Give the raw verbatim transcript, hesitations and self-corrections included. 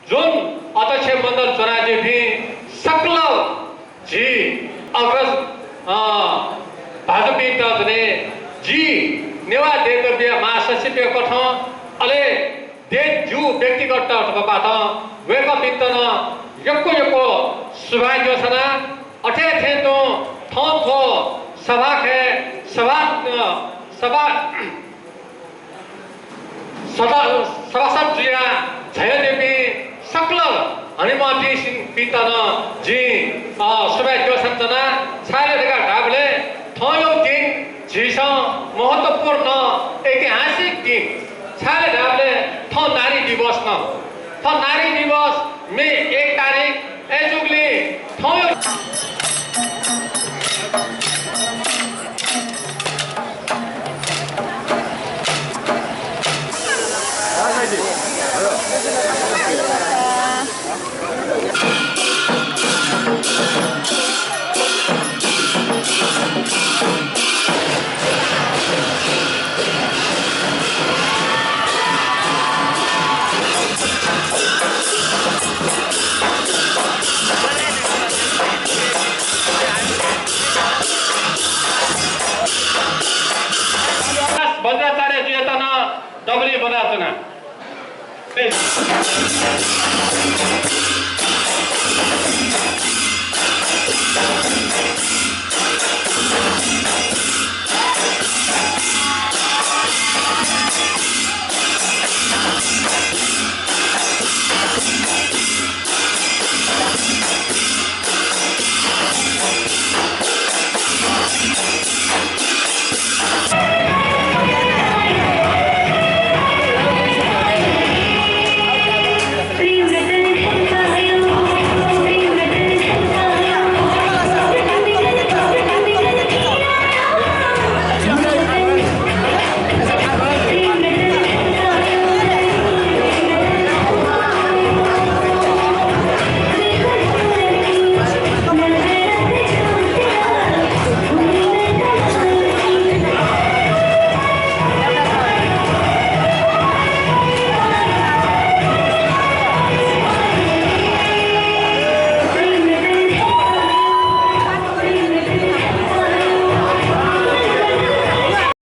जुन अध्यक्ष मण्डल च्वनादीपिं सकल झी अग्रज, अ, भाजुपिन्त चाहिँ जि नेवाः देय्‌द्वःया महासचिवया कथं, अले देय् ज्यू व्यक्तिगत तर्फबाट वय्‌कःपिन्त नं यक्व यक्व सुभाय् देछाना। अथे थें तुं थौं थ्व सभाखय् सभा, अ, सभा सदा, सभासद जुया झायादीपिं सकल हनेबहःपिन्त नं जिं, अ, सुभाय् देछानाच्वना। छाय् धकाः धाःबलय् थौंया दिं झीसं महत्त्वपूर्ण ऐतिहासिक दिं। छाय् धाःबलय् थौं नारी दिवस नं। थौं नारी दिवस मे एक तारिख। अय्‌जूगुलिं थौंया वज्राचार्य जुयात नं दबुलिइ ब्वनाच्वना।